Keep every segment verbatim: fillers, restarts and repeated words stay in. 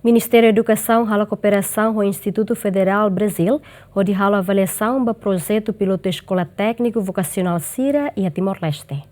Ministériu Edukasaun halo kooperasaun ho Institutu Federál Brazil, hodi halo avaliasaun ba projetu pilotu eskola tékniku vokasionál sira iha Timor-Leste.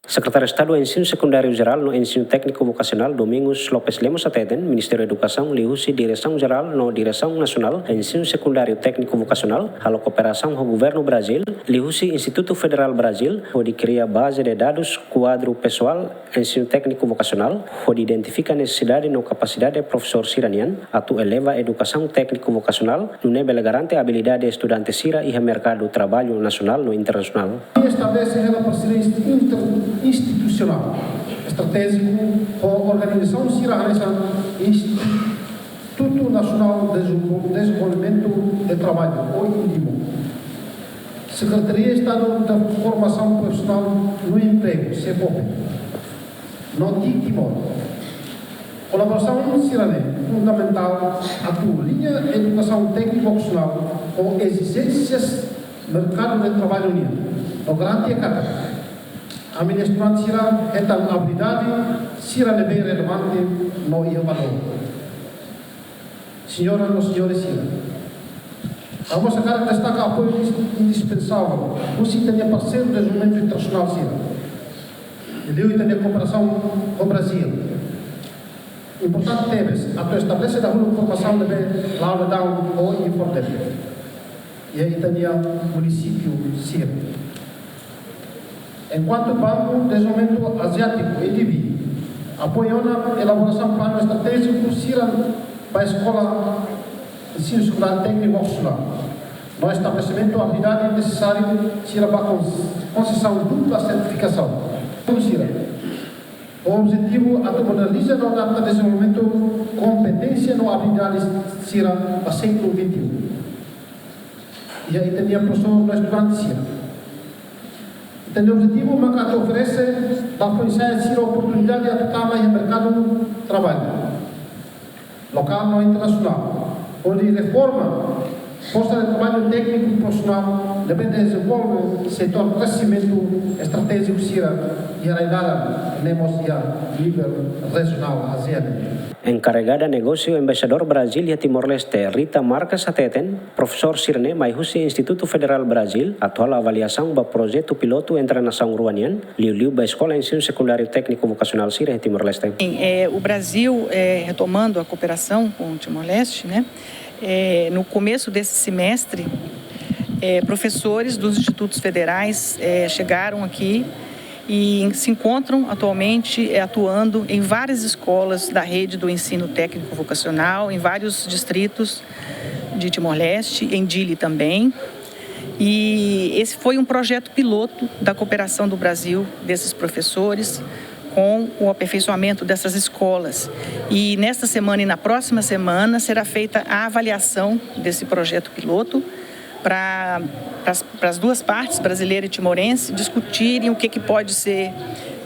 Sekretáriu Estadu Ensinu Sekundáriu Jerál no Ensinu Tékniku Vokasionál, Domingos Lopes Lemos, hateten, Ministériu Edukasaun liuhusi Diresaun Jerál no Diresaun Nasionál Ensinu Sekundáriu Tékniku Vokasionál halo kooperasaun ho Governu Brazil, liuhusi Institutu Federál Brazil, hodi kria baze de dadus kuadru pesoál ensinu tékniku vokasionál, hodi identifika nesesidade no kapasidade profesór sira-nian, atu eleva edukasaun tékniku vokasionál, nune'e bele garante abilidade estudante sira iha merkadu traballu nasionál no internasionál. Estabelese hela parseria inter-, institusionál estratéjiku ho organizasaun sira hanesan Institutu Nasionál de Dezenvol-, Dezenvolvimentu de Traballu, ou INDIMO. Sekretaria Estadu de Formasaun Profisionál no Empregu, SEFOPE, no TIC Timor. Kolaborasaun sira-ne'e fundamentál atu alinha edukasaun tékniku vokasionál ho ezijénsias merkadu de traballu nian, no garantia katak ami-nia estudante sira hetan abilidade sira ne'ebé relevante no inovadór. Señoras no señores sira, ha'u mós hakarak destaka apoiu indis-, indispensavel husi ita-nia parseiru dezenvolvimentu internasionál sira, liuliu ita-nia kooperasaun ho Brazil. Importante tebes atu estabelese dahuluk formasaun ne'ebé la'o daudaun ho INFORDEPE iha ita-nia munisípiu sira. Enkuantu Banku Dezenvolvimentu Aziátiku, ADB, apoia ona elaborasaun planu estratéjiku sira ba eskola ensinu sekundáriu tékniku vokasionál, no estabelesimentu abilidade nesesáriu sira ba kons-, konsesaun dupla sertifikasaun sira, ho objetivu atu moderniza no adapta dezenvolvimentu kompeténsia no abilidade sira ba sékulu vinte e um iha ita-nia profesór no estudante sira. Ita-nia objetivu maka atu oferese ba foin-sa'e sira oportunidade atu tama iha merkadu traballu lokál no internasionál, hodi reforma forsa de traballu tékniku profisionál ne'ebé dezenvolve setór kresimentu estratéjiku sira iha rai-laran, ne'e mós iha nivel rejionál ASEAN. Enkarregada Negósiu Embaixadór Brazil iha Timor-Leste, Rita Marques, hateten, profesór sira-ne'e mai husi Institutu Federál Brazil atu halo avaliasaun ba projetu pilotu entre nasaun rua nian, liuliu ba eskola ensinu sekundáriu tékniku vokasionál sira iha Timor-Leste. Sim, é, o Brasil, é, retomando a cooperação com Timor-Leste, né? É, no começo desse semestre, é, professores dos institutos federais, é, chegaram aqui e se encontram atualmente, é, atuando em várias escolas da rede do ensino técnico vocacional, em vários distritos de Timor-Leste, em Dili também. E esse foi um projeto piloto da cooperação do Brasil, desses professores, com o aperfeiçoamento dessas escolas. E nesta semana e na próxima semana será feita a avaliação desse projeto piloto para, para as, para as duas partes, brasileira e timorense, discutirem o que que pode ser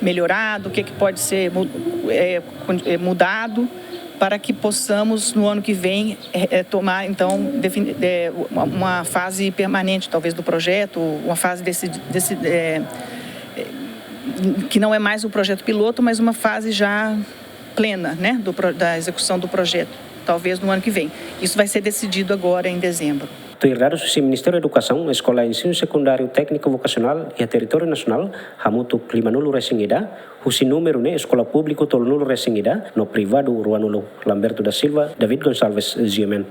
melhorado, o que que pode ser mu-, é, con-, é, mudado, para que possamos, no ano que vem, é, é, tomar, então, defini-, é, uma, uma fase permanente, talvez, do projeto, uma fase desse, desse, é, é, que não é mais o projeto piloto, mas uma fase já plena, né, do pro-, da execução do projeto, talvez no ano que vem. Isso vai ser decidido agora em dezembro. Tuir dadus husi Ministériu Edukasaun, eskola ensinu sekundáriu tékniku vokasionál iha territóriu nasionál hamutuk limanulu-resin-ida, husi númeru ne'e eskola públiku tolunulu-resin-ida, no privadu ruanulu. Lamberto da Silva, David Gonçalves, G M N.